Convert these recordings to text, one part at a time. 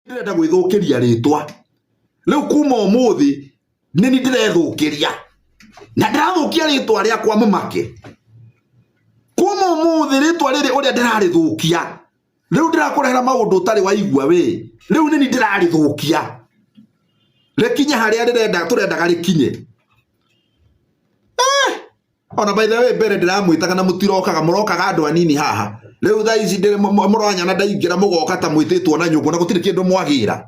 Ndĩrenda gwĩthũkĩria rĩtwa rĩu. Kuma ũmũthĩ nĩ ni ndĩrethũkĩria na ndĩrathũkia rĩtwa rĩakwa. Mũmake kuma ũmũthĩ rĩtwa rĩrĩ ũrĩa ndĩrarĩthũkia rĩu, ndĩrakũrehera maũndũ ũtarĩ waigua we. Rĩu nĩ ni ndĩrarĩthũkia rĩkinye harĩa rĩrenda tũrendaga rĩkinye. Ona by the way, mbere ndĩramwĩtaga na mũtirokaga, mũrokaga andũ anini haha. Rĩu thaa ici mũranyona ndaingĩra, mũgoka ta mwĩtĩtwo na nyũngũ na gũtirĩ kĩndũ mwagĩra.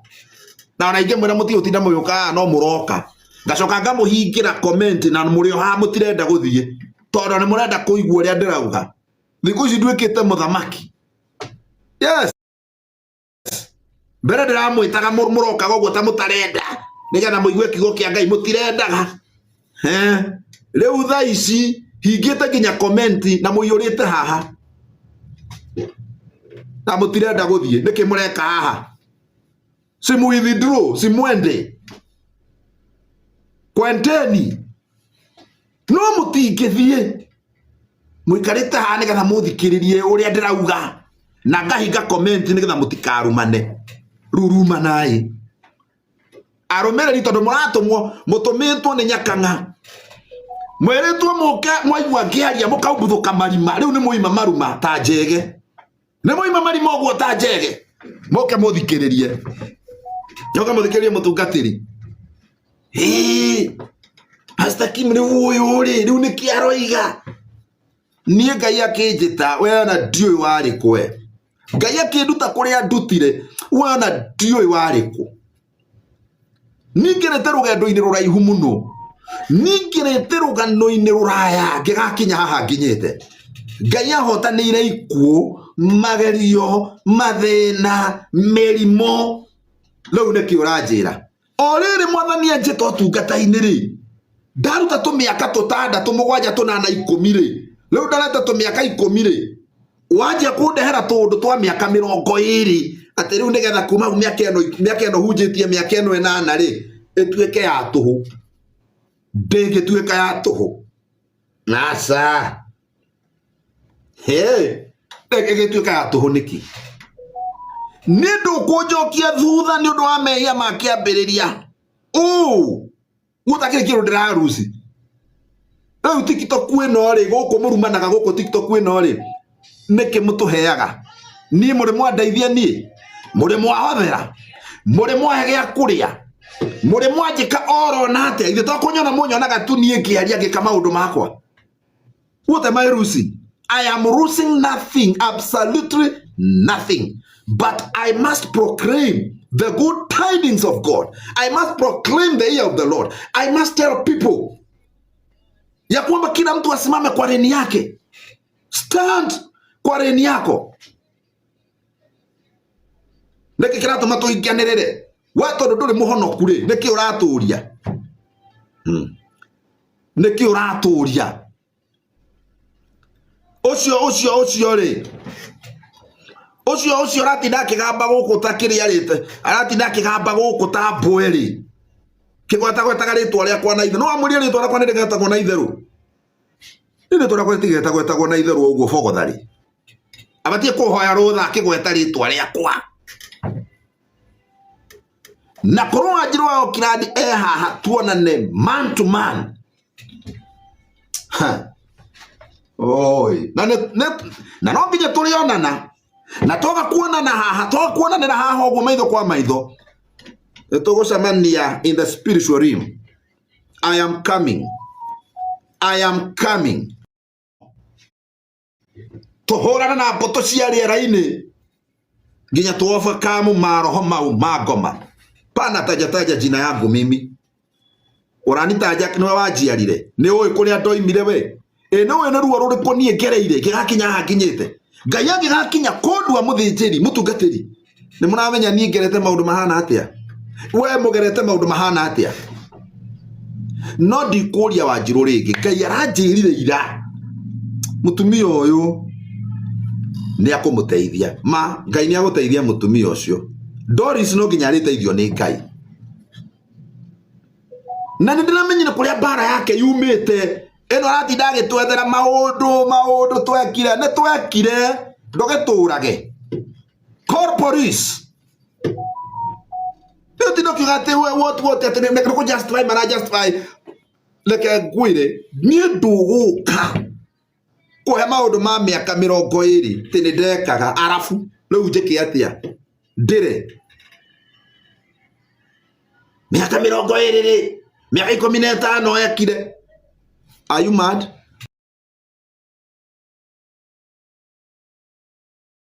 Na ona ingĩmwĩra mũtigũtinda mũgĩũka haha, no mũroka. Ngacoka ngamũhingĩra comment na mũrĩ o haha, mũtirenda gũthiĩ tondũ nĩ mũrenda kũigua ũrĩa ndĩrauga. Thikũ ici nduĩkĩte mũthamaki. Yes, mbere ndĩramwĩtaga, mũrokaga ũguo ta mũtarenda nĩgetha mũigue kiugo kĩa Ngai, mũtirendaga. Rĩu thaa ici hingĩte nginya comment na mũiyũrĩte haha na mũtirenda gũthiĩ. Nĩkĩ mũreka haha? Simu withdraw, simwende kwenteni, no mũtingĩthiĩ. Mũikarĩte haha nĩgetha mũthikĩrĩrie ũrĩa ndĩrauga, na ngahinga comment nĩgetha mũtikarumane. Rurumanai arũmĩrĩri, tondũ mũratũmwo, mũtũmĩtwo nĩ Nyakang'a, mwĩrĩtwo mũke. Mwaigua ngĩaria mũkaumbuthũka marima. Rĩu nĩ mũima maruma ta njege, nĩ mũima marima ũguo ta njege. Mũke mũthikĩrĩrie, mũke mũthikĩrĩrie mũtungatĩri. Hĩ, Pastor Kim, rĩu ũyũ rĩ, rĩu nĩkĩ aroiga? Niĩ Ngai akĩnjĩta, we ona ndiũĩ warĩ kũ. We Ngai akĩnduta kũrĩa ndutire, we ona ndiũĩ warĩ kũ. Ningĩrĩte rũgendo-inĩ rũraihu mũno, ningĩrĩte rũgano-inĩ rũraya ngĩgakinya haha nginyĩte. Ngai ahotanĩire ikuũ, magerio, mathĩna, mĩrimũ. Rĩu nĩkĩ ũranjĩra? O rĩrĩ Mwathani anjĩta ũtungata-inĩ rĩ, ndaruta tũmĩaka tũtandatũ, mũgwanja, tũnana, 10 rĩ, rĩu ndareta tũmĩaka 10 rĩ, wanjia kũndehera tũũndũ twa mĩaka 20, atĩ rĩu nĩgetha kuma hau mĩaka ĩno, mĩaka ĩno hunjĩtie, mĩaka ĩno 8 rĩ, ĩtuĩke ya tũhũ. Ndĩngĩtuĩka ya tũhũ aca. Ĩgĩtuĩka ya tũhũ nĩkĩ? Nĩ ndũkũnjokia thutha nĩ ũndũ wa mehia ma kĩambĩrĩria ũũ gũtakĩrĩ kĩndũ ndĩraruci. Rĩu TikTok ĩno rĩ, gũkũ mũrumanaga gũkũ TikTok ĩno rĩ, nĩkĩ mũtũheaga? Niĩ mũrĩ mwandeithia? Niĩ mũrĩ mwahothera? Mũrĩ mwahe gĩa kũrĩa? Mũrĩ mwanjĩka oro na atĩa? Ithe to kũnyona mũnyonaga tu niĩ ngĩaria, ngĩka maũndũ makwa. What am I losing? I am losing nothing, absolutely nothing. But I must proclaim the good tidings of God. I must proclaim the year of the Lord. I must tell people ya kwamba kila mtu asimame kwa lane yake. Stand kwa lane yako. Nĩkĩ kĩratũma tũhinganĩrĩre? We tondũ ndũrĩ mũhonoku rĩ, nĩkĩ ũratũria? Nĩkĩ ũratũria? Ũcio ũcio ũcio rĩ, ũcio ũcio ũratinda akĩgamba gũkũ ta kĩrĩa rĩte, aratinda akĩgamba gũkũ ta mbwe rĩ, kĩgwetagwetaga rĩtwa rĩakwa na itherũ. No amwĩrie rĩtwa rĩakwa nĩ rĩgetagwo na itherũ? Rĩtwa rĩakwa rĩtigetagwetagwo na itherũ ũguo bogotharĩ. Abatiĩ kũhoya rũtha akĩgweta rĩtwa rĩakwa. Na korwo Wanjirũ wa Okirandi e haha, tuonane man to man. Ha. Oi. Na, na no nginya tũrĩonana, na twaga kuonana haha, twaga kuonanĩra haha ũguo maitho kwa maitho, nĩ tũgũcemania in the spiritual realm. I am coming, I am coming. Tũhũrane na mbũtũ cia rĩera-inĩ nginya tuovercome maroho mau ma ngoma. Pana tajataja jina yangu mimi. Ũranitaja nĩwe wanjiarire? Nĩ ũĩ kũrĩa ndoimire we? Ĩ nĩ ũĩ nĩ ruo rũrĩkũ niĩ ngereire ngĩgakinya haha nginyĩte? Ngai angĩgakinya kũndua mũthĩnjĩri mũtungatĩri, nĩ mũramenya niĩ ngerete maũndũ mahana atĩa? We mũgerete maũndũ mahana atĩa? No ndikũria Wanjirũ rĩngĩ. Ngai aranjĩrire ira, mũtumia ũyũ nĩ akũmũteithia. Ma Ngai nĩ agũteithia mũtumia ũcio. Doris no nginya arĩteithio nĩ Ngai. Na nĩ ndĩramenyire kũrĩa mbara yake yumĩte. Ĩno aratinda agĩtwethera maũndũ, maũndũ twekire, nĩ twekire. Ndũgĩtũrage. Call police. Ũgũtinda ũkiuga atĩ we what atĩ nĩ kũ justify mara justify. Reke ngwĩre niĩ ndũgũka kũhe maũndũ ma mĩaka 20 atĩ nĩ ndekaga arabu rĩu njĩke atĩa ndĩre mĩaka 20 rĩ mĩaka 15 ekire. Are you mad?